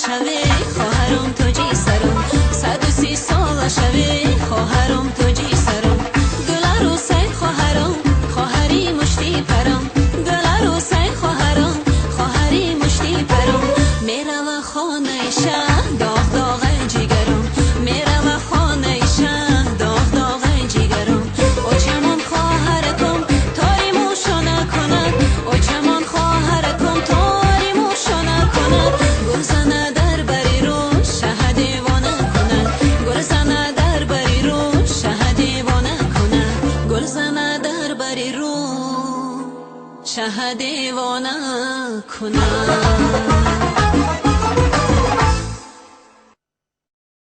Шавӣ, хоҳарам, тоҷи сарам, 130 сола шавӣ, хоҳарам, тоҷи сарам. Гуларӯсай, хоҳарам, хоҳари мушти парам. Гуларӯсай, хоҳарам, хоҳари мушти парам. Мерава хонаи шаҳ, доғ доғаи ҷигарам. Мерава хонаи шаҳ, доғ доғаи ҷигарам. Очамон, хоҳаракам, тори мӯшона кунад. Очамон, хоҳаракам, тори мӯшона кунад. Гулзана дар бари рӯ шаҳ девона кунад. Гулзана дар бари рӯ шаҳ девона кунад. Гулзана дар бари рӯ шаҳ девона кунад.